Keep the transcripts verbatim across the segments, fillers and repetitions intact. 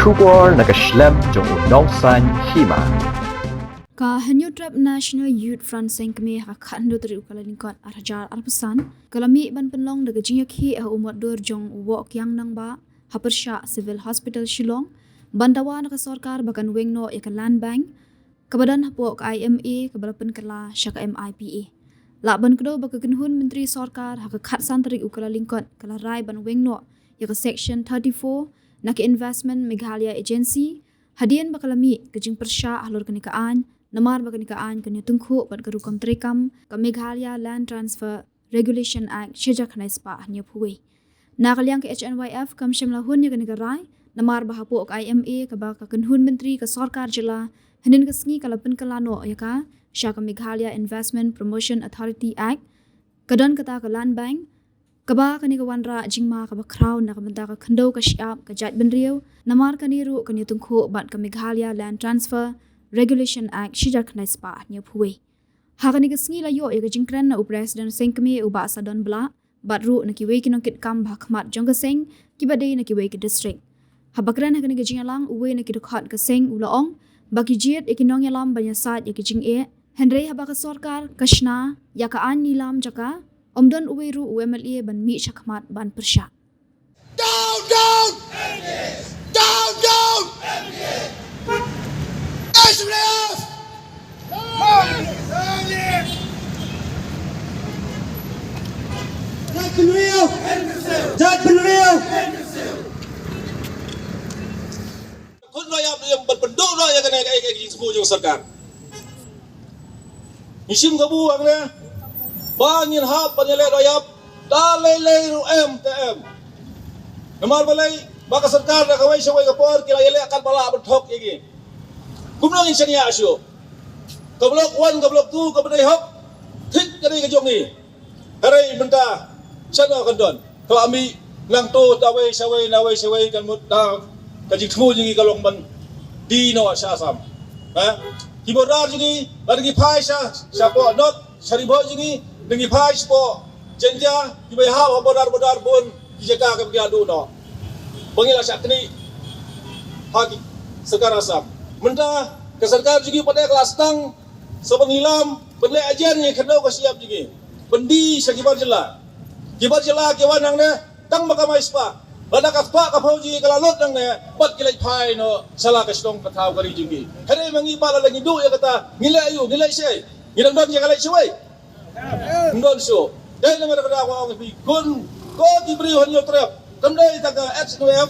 Khubor na ka shlem jong u Nongsaiñ Hima. Ka Hynñiewtrep National Youth Front Seng Kmie ha ka khathynñiew tarik u Kyllalyngkot ar hajar arphew san ka la mih ban pynlong da ka jingïakhih ha u motdur jong u Woh Kiang Nangbah ha pyrshah Civil Hospital Shillong ban dawa na ka sorkar ba kan weng noh ïa ka Land Bank kaba don hapoh ka I M A kaba la pynkylla sha ka M I P A. Lah ban kdew ba ka kynhun myntri sorkar ha ka khatsan tarik u Kyllalyngkot ka la rai ban weng noh ïa ka Section thirty-four na ka Investment Meghalaya Agency hadien ba ka la mih ka jingpyrshah halor kane ka aiñ, namar ba kane ka aiñ kan ïatyngkhuh bad ka rukom treikam ka Meghalaya Land Transfer Regulation Act shi hajar khyndai spah hynñiewphew wei. Na ka liang ka H N Y F kam shym la hun ïa kane ka rai, namar ba hapoh ka I M A kaba ka kynhun myntri ka sorkar jylla hynnin ka sngi ka la pynkylla noh ïa ka sha ka Meghalaya Investment Promotion Authority Act, ka don kata ka Land Bank, kaba kane ka wanrah jingma kaba khraw na ka bynta ka khyndew ka shyiap ka jaitbynriew, namar kane ruh kan ïatyngkhuh bad ka Meghalaya Land Transfer Regulation Act shi hajar khyndai spah hynñiewphew wei. Ha kane ka sngi la ïoh ïa ka jingkren na u President Seng Kmie u Bah Sadon Blah, bad ruh na kiwei ki nongkitkam ba ha khmat jong ka seng kiba dei na kiwei ki district. Haba kren ha kane ka jingïalang, uwei na ki dkhot ka seng u la ong ba ki jied ïa ki nongïalam ban ïasaid ïa ki jingeh, hynrei haba ka sorkar ka shna ïa ka aiñ lilam jaka, ym don uwei ruh u M L A ban mih shakhmat ban pyrshah. Down, down! Down, down! S P F! Jaitbynriew! Jaitbynriew! Khun roi ap ïa ban pynduh roi ïa kane ka, ka, ka jingsngew jong sorkar. Ngi shim kabu hangne ba ngin hap ban ïaleh roi ap da lei lei ruh em te em. Namar balei? Ba ka sorkar da kawei shawei ka por ki la ïaleh kat ba lah ban thok ïa ki. Kumno ngin shaniah shuh? Ka block one, ka block two, kaba dei hok, thik ka dei ka jong ngi. Hynrei mynta shano kan don? Ka la mih nangto da wei shawei na wei shawei, kan mut da ka jingthmu jong ngi ka long ban die noh sha Assam. Ha? Ki border jong ngi lada ngi phai sha, shapoh North, sha Ri Bhoi jong ngi, lada ngi phai shapoh Jaintia, kiba ïahap ha border, border bun ki jaka kiba ki la duh noh. Ba ngi la shah knieh ha ki sorkar Assam. Mynta ka sorkar jong ngi pat ka la sdang sa ban lilam, ban leh ajen ïa ka khyndew ka shyiap jong ngi, ban die sha ki bar jylla. Ki bar jylla ki wan hangne tang ba kamai spah. Lada ka spah ka phew jong ngi ka la lut hangne, bad ki leit phai noh sha la ka shnong ka thaw ka ri jong ngi. Hynrei ma ngi pat lada ngi duh ïa kata, ngi leh aïu, ngi leh shaei? Ngi dang don ïa ka leit shawei? Ym don shuh. Dei namar kata nga ong ïa phi, khun ko ki briew Hynñiewtrep, kam dei tang ka H N Y F,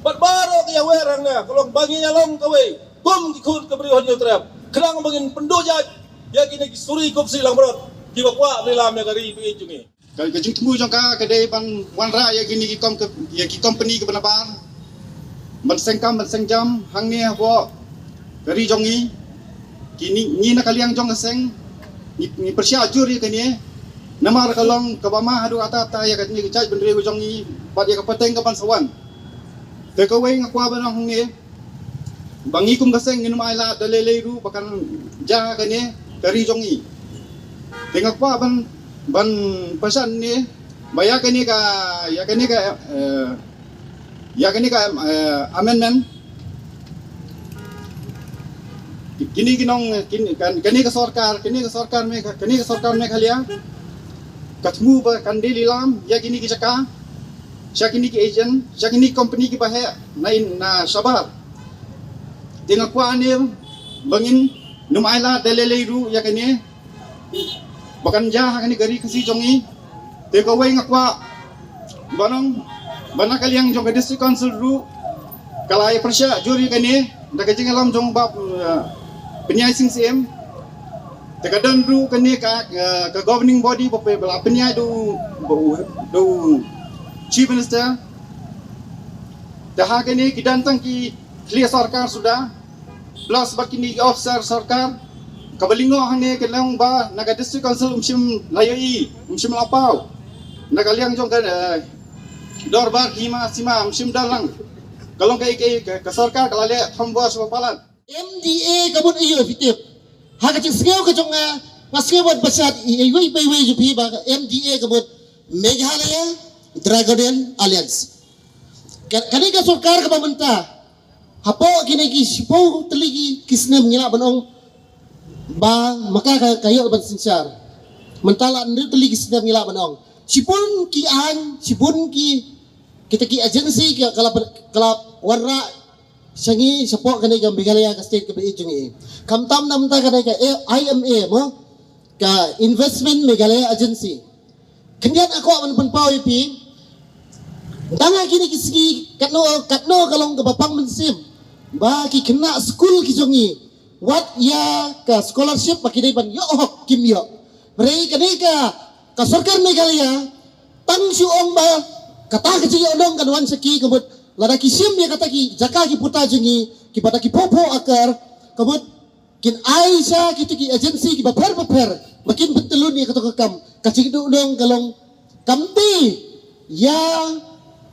bad baroh ki ïawer hangne, ka long ba ngin ïalong kawei kum ki khun ki briew Hynñiewtrep, khnang ba ngin pynduh jait ïa kine ki suri kupsih langbrot kiba kwah ban lilam ïa ka ri baieit jong ngi. Ka, ka jingthmu jong ka ka dei ban wanrah ïa kine ki kom-, ïa ki company kiba nabar ban seng kam ban seng jam hangne hapoh ka ri jong ngi. Kine, ngi na ka liang jong ka seng ngi, ngi pyrshah jur ïa kane, namar ka long kaba ma haduh katta katta ïa kane ka jaitbynriew jong ngi bad ïa ka pateng kaban sa wan. Te kawei nga kwah ban ong hangne, ba ngi kum ka seng ngin ym ailad da lei lei ruh ba kan jia kane ka ri jong ngi. Te nga kwah ban, ban pynshai ne ba ïa kane ka, ïa kane ka, eh, ïa kane ka, eh, amendment, kine ki nong, kine, kan, kane ka sorkar, kane ka sorkar Megha-, kane ka sorkar Meghalaya ka thmu ba kan dei lilam ïa kine ki jaka sha kine ki agent, sha kine ki company kiba heh na in, na shabar. Te nga kwah ne ba ngin ym ailad da lei lei ruh ïa kane ba kan jia ha kane ka ri Khasi jong ngi. Te kawei nga kwah ban ong ba na ka liang jong ka District Council ruh ka la ïa pyrshah jur ïa kane da ka jingïalam jong Bah, eh, Pynïaid Sing Syiem. Te ka don ruh kane ka, eh, ka governing body ba pynïaid da u, da u Chief Minister. Te ha kane ki don tang ki khlieh sorkar suda, plus bad kine ki officer sorkar. Kaba lyngngoh hangne ka long ba na ka District Council ym shym la ïohi, ym shym la paw na ka liang jong ka, eh, dorbar hima sima, ym shym don lang. Ka long ka, ka, ka, ka sorkar ka la leh thombor sha palat. M D A ka mut aïu phi tip? Ha ka jingsngew ka jong nga, nga sngew ban pynshai ïa iwei pa iwei jong phi ba ka M D A ka mut Meghalaya Dragoid Alliance. Ka, kane ka sorkar kaba mynta Hapoh kine ki shiphew tylli ki, ki snem ngi lah ban ong ba ma ka ka, ka ïoh ban synshar. Mynta la hynriew tylli ki snem ngi lah ban ong. Shibun ki aiñ, shibun ki, kita ki agency ka, ka la, ka la wanrah sha ngi shapoh kane ka Meghalaya ka state kaba ïeit jong ngi. Khamtam na mynta kane ka I M A mo, ka Investment Meghalaya Agency. Khyndiat nga kwah ban pynpaw ïa phi. Tang ha kine ki sngi katno katno ka long kaba pang mynsiem ba ki khynnah skul ki jong ngi, wat ïa ka scholarship ba ki dei ban ïoh hok kim ïoh. Hynrei kane ka, ka sorkar Meghalaya tang shu ong ba kata ka jingïohnong kan wan sha ki, ka mut lada ki shim ïa kata ki jaka ki puta jong ngi kiba da ki phew phew akar, ka mut kin ai sha kito ki agency kiba pher bapher ba kin pyntylun ïa kato ka kam. Ka jingduhnong ka long kamti ïa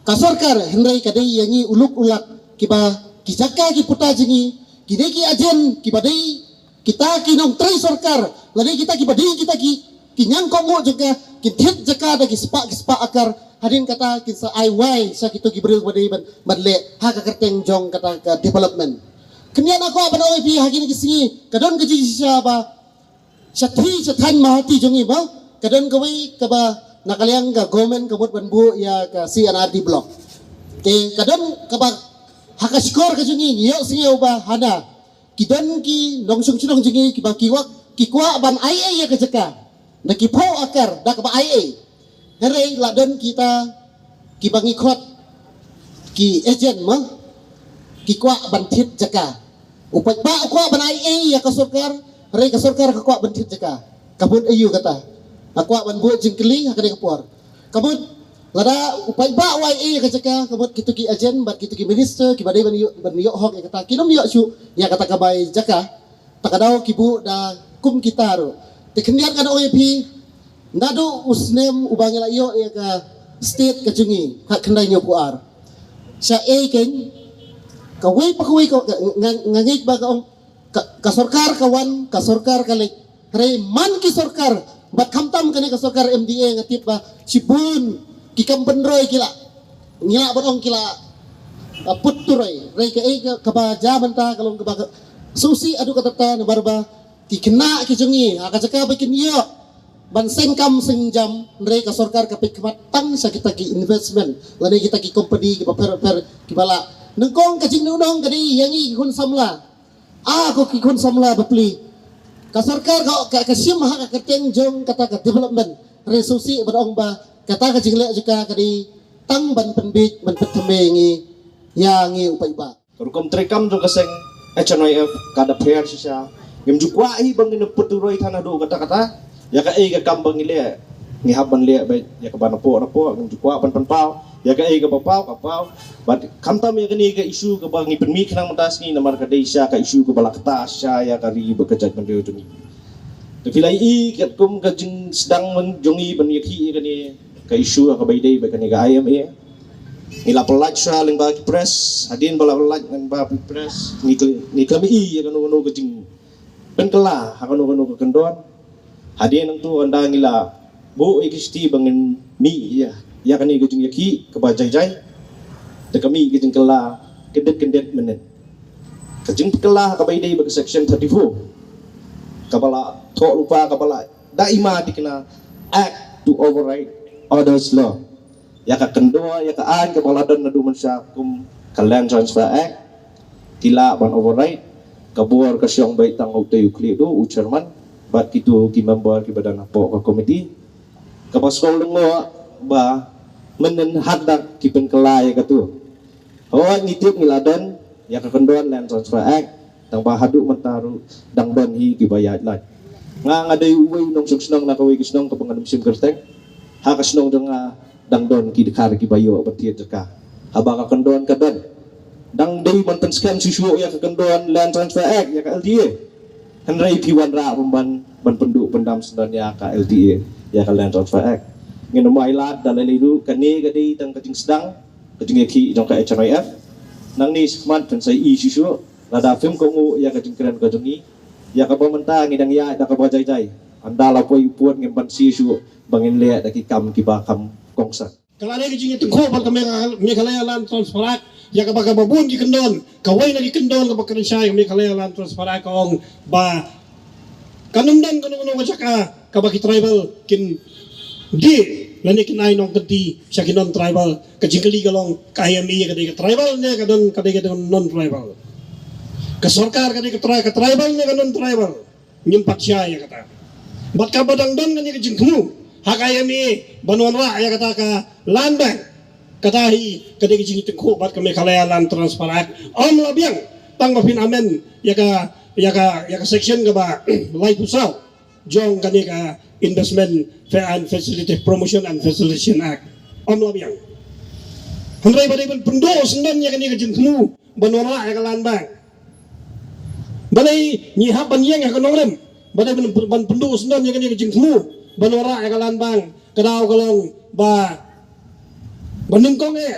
ka sorkar, hynrei ka dei ïa ngi u lok u lak kiba ki jaka ki puta jong ngi, kine ki agent kiba dei kita ki nongtrei sorkar, lane kita kiba dei kita ki, ki ñiangkohnguh jaka, kin thied jaka da ki spah ki spah akar, hadien kata kin sa ai wai sha kito ki briew ba dei ban, ban leh ha ka kyrteng jong kata ka development. Khyndiat nga kwah ban ong ïa phi, ha kine ki sngi ka don ka jingshisha ba sha thaiñ, sha thaiñ Mahathi jong ngi ba ka don kawei kaba na ka liang ka government ka mut ban buh ïa ka C and R D block. Te ka don kaba ha ka shkor ka jong ngi ngi ïohsngew ba hana ki don ki nongshong shnong jong ngi kiba ki kwah, ki kwah ban ai ei ïa ka jaka da ki phew akar da kaba ai ei. Hynrei la don kita kiba ngi khot ki agent mo, ki kwah ban thied jaka. U paidbah u kwah ban ai ei ïa ka sorkar, hynrei ka sorkar ka kwah ban thied jaka. Ka mut aïu kata? Nga kwah ban buh jingkylli ha kane ka por. Ka mut lada u paidbah u ai ei ïa ka jaka, ka mut kito ki agent bad kito ki minister kiba dei ban ïoh, ban ïoh hok ïa kata, kin ym ïoh shuh ïa kata ka bai jaka. Ta ka daw ki buh da kum kita ruh. Te khyndiat ngan ong ïa phi, naduh u snem uba ngi la ïoh ïa ka state ka jong ngi ha khyndai hynñiew phew ar, sha ei keiñ, kawei pa kawei ka, ka, nga, nga ngeit ba ka ong ka, ka sorkar ka wan, ka sorkar ka leit. Hynrei man ki sorkar, bad khamtam kane ka sorkar M D A, nga tip ba shibun ki kam pynroi ki la, ngi lah ban ong ki la, ah, put turoi. Hynrei kaei ka, kaba jia mynta ka long kaba ka sngewsih haduh katta katta, namar ba ki khynnah ki jong ngi ha ka jaka ba kin ïoh ban seng kam seng jam, hynrei ka sorkar ka peit khmat tang sha kita ki investment lane kita ki company kiba pher pher kiba la. Nyngkong ka jingduhnong ka dei ïa ngi ki khun samla. Ah, ko ki khun samla bapli, ka sorkar ka, ka, ka shim ha ka kyrteng jong kata ka development, hynrei sngewsih ban ong ba kata ka jingleh jaka ka dei tang ban pynbiej, ban pynthymmai ngi, ïa ngi u paidbah. Ka rukom treikam jong ka seng H N Y F ka da pher shisha. Ngim ju kwah hi ba ngin put turoi than haduh katta katta. Ïa kaei ka kam ba ngi leh, ngi hap ban leh beit. Ïa kaba napoh napoh ngim ju kwah ban pynpaw. Ïa kaei kaba paw ka paw. Bad khamtam ïa kane ka issue kaba ngi pynmih khnang mynta ka sngi, namar ka dei shisha ka issue kaba la kata shisha ïa ka ri bad ka jaitbynriew jong ngi. Te phi la ïohi katkum ka jingsdang jong ngi ban ïakhih ïa kane ka issue ha kaba ïadei bad kane ka I M A. Ngi la pyllait sha lyngba ki press, hadien ba la pyllait lyngba ki press, ngi kla-, ngi khlem ïohi ïa kano kano ka jingpynkylla ha kano kano ka kyndon. Hadien nangta ynda ngi la buh ïa ki shithi ba ngin mih ïa, ïa kane ka jingïakhih kaba jai jai, te ka mih ka jingkylla kyndit kyndit mynnin. Ka jingpynkylla ha kaba ïadei bad ka section thirty-four, kaba la thoh lypa, kaba la da i ma thikna, act to override others law. Ïa ka kyndoh, ïa ka aiñ kaba la don naduh mynshwa kum ka Land Transfer Act, ki lah ban override. Ka bor ka shong beit tang utei u khlieh duh, u chairman bad kito ki member kiba don hapoh ka committee. Kaba sngewlyngngoh ba mynnin haduh ki pynkylla ïa kato. Hooid, ngi tip ngi la don ïa ka kyndon Land Transfer Act, tang ba haduh mynta ruh dang don hi kiba ïaid lait. Nga, nga dei uwei u nongshong shnong na kawei ka shnong kaba ngam shym kyrteng. Ha ka shnong jong nga dang don ki dkhar kiba ïoh ban thied jaka. Haba ka kyndon ka don, dang dei ban pynskhem shuh shuh ïa ka kyndon Land Transfer Act ïa ka L T A. Hynrei phi wanrah ban, ban pynduh pyndam syndon ïa ka L T A, ïa ka Land Transfer Act. Ngin ym ailad da lei lei ruh, kane ka dei tang ka jingsdang, ka jingïakhih jong ka H N Y F. Nangne shakhmat phin sa ïohi shuh shuh lada phim kohnguh ïa ka jingkren ka jong ngi, ïa kaba mynta ngi dang ïaid da kaba jai jai. Ynda la poi u pud ngin banse shuh ba ngin leh da ki kam kiba kham kongsan. Ka la dei ka jingïatyngkhuh bad ka Megha-, Meghalaya Land Transfer Act, Ïa kaba, kaba bun ki kyndon, kawei na ki kyndon kaba kren shai ka Meghalaya Land Transfer Act ka ong ba kan ym don kano kano ka jaka kaba ki tribal kin die lane kin ai nongkynti sha ki non tribal. Ka jingkylli ka long, ka I M A ka dei ka tribal ne ka don, ka dei ka don non tribal? Ka sorkar ka dei ka tri-, ka tribal ne ka non tribal? Ngim pat shai ïa kata. Bad kaba dang don kane ka jingthmu ha ka I M A ban wanrah ïa kata ka land bank, kata hi ka dei ka jingtyngkhuh bad ka Meghalaya Land Transfer Act. Ym lah biang tang ba phin amend ïa ka, ïa ka, ïa ka section kaba laiphew saw jong kane ka Investment Fa-, and Facilitative Promotion and Facilitation Act. Ym lah biang. Hynrei ba dei ban pynduh syndon ïa kane ka jingthmu ban wanrah ïa ka land bank. Balei ngi hap ban ïeng ha ka nongrim? Balei ban, ban pynduh syndon ïa kane ka jingthmu ban wanrah ïa ka land bank? Ka daw ka long ba, ba nyngkong eh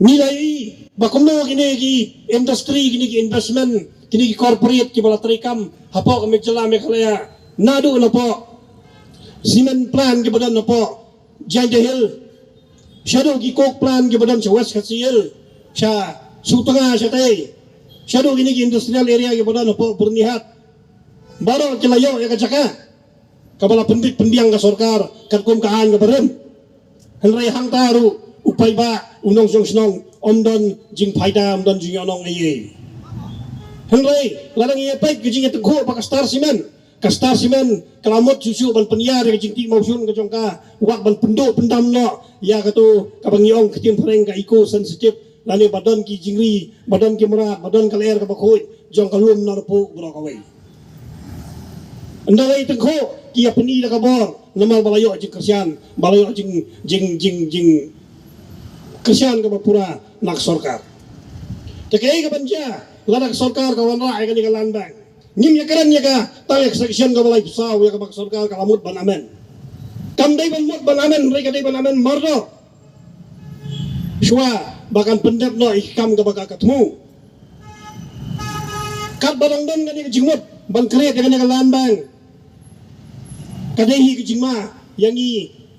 ngi la ïohi ba kumno kine ki industry, kine ki investment, kine ki corporate kiba la treikam hapoh ka jylla Meghalaya, naduh napoh cement plant kiba don hapoh Jaintia Hills, shaduh ki coke plant kiba don sha West Khasi Hills, sha Sutnga shatei, shaduh kine ki industrial area kiba don hapoh Byrnihat. Baroh ki la ïoh ïa ka jaka kaba la pynbit pynbiang ka sorkar katkum ka aiñ kaba rim. Hynrei hangta ruh u paidbah, u nongshong shnong ym don jingphaida, ym don jingïohnong ei ei. Hynrei lada ngi ïa peit ka jingïatyngkhuh bad ka Star Cement, ka Star Cement ka la mut shuh shuh ban pynïar ïa ka jingtih mawshun ka jong ka, wat ban pynduh pyndam noh ïa kato kaba ngi ong ktien phareng ka eco sensitive, lane ba don ki jingri, ba don ki mrad, ba don ka lyer kaba khuid jong ka lum Narpuh baroh kawei. Ynda la ïatyngkhuh ki ïa pyni da ka bor namar ba la ïoh jingkyrshan, ba la ïoh jing, jing, jing, jingkyrshan kaba pura na ka sorkar. Te kaei kaban jia lada ka sorkar ka wanrah ïa kane ka land bank? Ngim ïakren ïa ka tang ïa ka section kaba laiphew saw ïa kaba ka sorkar ka la mut ban amend. Kam dei ban mut ban amend, hynrei ka dei ban amend mardor shuwa ba kan pyndep noh ïa ki kam kaba ka, ka thmu. Katba dang don kane ka jingmut ban create ïa kane ka land bank, ka dei hi ka jingma ïa ngi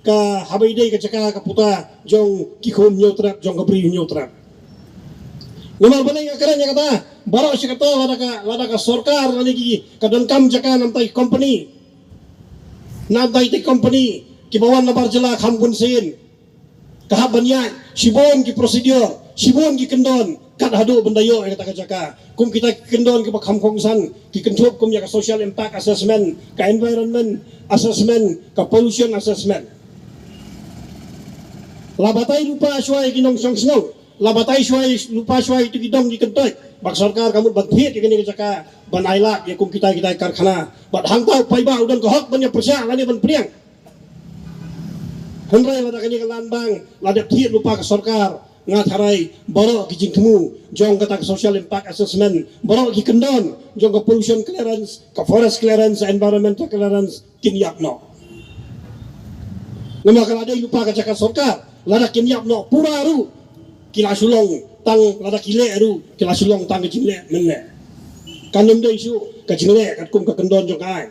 ka, haba ïadei ka jaka ka puta jong ki khun Hynñiewtrep, jong ka Bri Hynñiewtrep. Namar balei nga kren ïa kata? Baroh shi katta lada ka, lada ka sorkar lane ki, ka donkam jaka na bynta ki company, na bynta ki company kiba wan nabar jylla kham bun sien, ka hap ban ïaid shibun ki procedure, shibun ki kyndon kat haduh ban da ïoh ïa kata ka jaka. Kum kita ki kyndon kiba kham kongsan, ki kynthup kum ïa ka social impact assessment, ka environment assessment, ka pollution assessment. La batai lypa shuwa ïa ki nongshong shnong, la batai shuwa, lypa shuwa ïa kito ki dong ki kyntoit, ba ka sorkar ka mut ban thied ïa kane ka jaka ban ailad ïa kum kita, kita ki karkhana. Bad hangta u paidbah u don ka hok ban ïa pyrshah lane ban pdiang. Hynrei lada kane ka land bank la dep thied lypa ka sorkar, nga tharai baroh ki jingthmu jong kata ka social impact assessment, baroh ki kyndon jong ka pollution clearance, ka forest clearance, environmental clearance kin ïap noh. Namar ka la dei lypa ka jaka sorkar, lada kin ïap noh pura ruh, ki la shu long tang, lada ki leh ruh ki la shu long tang ka jingleh mynleh. Kan ym dei shuh ka jingleh katkum ka kyndon jong ka aiñ.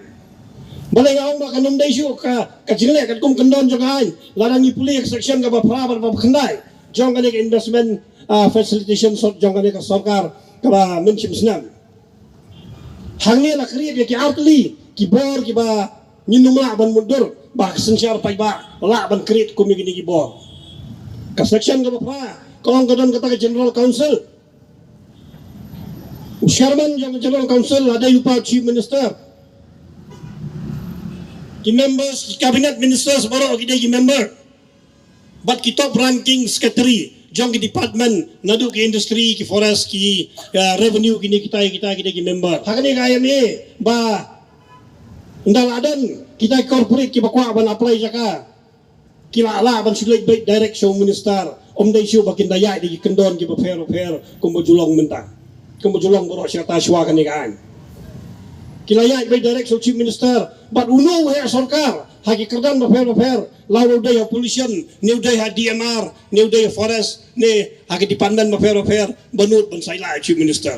Balei nga ong ba kan ym dei shuh ka, ka jingleh katkum kyndon jong ka aiñ? Lada ngi pule ïa ka section kaba phra bad ba khyndai jong kane ka investment, ah, facilitation sor-, jong kane ka sorkar kaba mynshim snem, hangne la create ïa ki artylli ki bor kiba ngin ym lah ban mutdur, ba ka synshar paidbah lah ban create kum ïa kine ki bor. Ka section kaba phra ka ong ka don kata ka General Council. U chairman jong ka General Council la dei lypa u Chief Minister. Ki members, ki cabinet ministers baroh ki dei ki member. Bad ki top ranking secretary jong ki department, naduh ki industry, ki forest, ki, ah, revenue, kine kita, kita ki dei ki member. Ha kane ka I M A ba ynda la don kita ki corporate kiba kwah ban apply jaka, ki lah lah ban shu leit beit direct sha u minister. Ym dei shuh ba kin da ïaid da ki kyndon kiba pher bapher kumba ju long mynta, kumba ju long baroh shi katta shuwa kane ka aiñ. Ki la ïaid beit direct sha u Chief Minister. Bad uno u heh sorkar ha ki kyrdan bapher bapher, la u dei ha pollution, ne u dei ha D M R, ne u dei ha forest, ne ha ki department bapher bapher, ba nud ban sa ïaleh ïa u Chief Minister.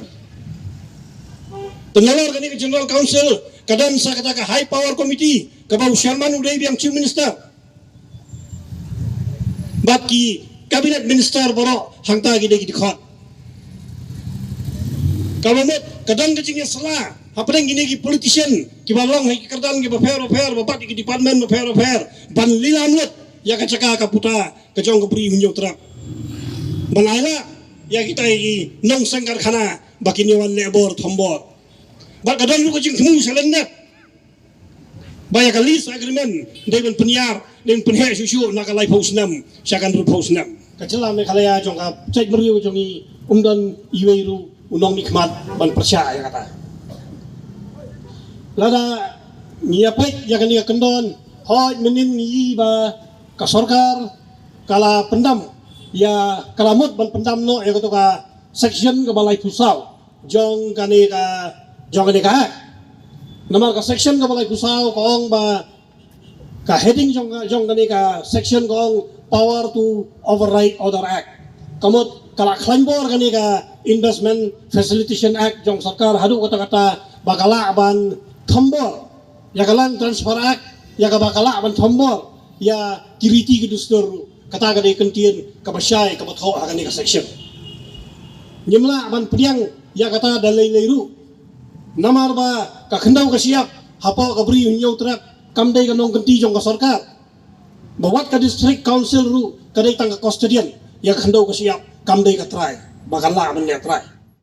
Te nalor kane ka General Council ka don sa kata ka High Power Committee kaba u chairman u dei biang Chief Minister. Bad ki Cabinet minister baroh hangta ki dei ki dkhot. Kaba mut ka don ka jingïasylla hapdeng kine ki politician kiba long ha ki kyrdan kiba pher bapher, ba bat ïa ki department bapher bapher, ban lilam lut ïa ka jaka ka puta ka jong ka Bri u Hynñiewtrep, ban ai la ïa kita ki nongseng karkhana ba kin ïa wan leh bor thombor. Bad ka don ruh ka jingthmu sha lyndet ba ïa ka lease agreement dei ban pynïar, dei ban pynheh shuh shuh na ka laiphew snem sha ka hynriewphew snem. Ka jylla Meghalaya jong ka jaitbynriew jong ngi, ym don iwei ruh u nongmihkhmat ban pyrshah ïa kata. Lada ngi ïa peit ïa kane ka kyndon, hooid, mynnin ngi ïohi ba ka sorkar ka la pyndam ïa, ka la mut ban pyndam noh ïa kato ka section kaba laiphew saw jong kane ka, jong kane ka act. Namar ka section kaba laiphew saw ka ong ba, ka heading jong, jong kane ka section ka ong power to override other act. Ka mut ka la khlaiñ bor kane ka Investment Facilitation Act jong sorkar haduh katta katta ba ka lah ban thombor ïa ka Land Transfer Act, ïa kaba ka lah ban thombor ïa ki riti ki dustur ruh. Kata ka dei ka kyntien kaba shai kaba thoh ha kane ka section. Ngim lah ban pdiang ïa kata da lei lei ruh. Namar ba ka khyndew ka shyiap hapoh ka Bri u Hynñiewtrep kam dei ka nongkynti jong ka sorkar. Ba wat ka District Council ruh ka dei tang ka custodian ïa ka khyndew ka shyiap, kam dei ka trai ba ka lah ban leh trai.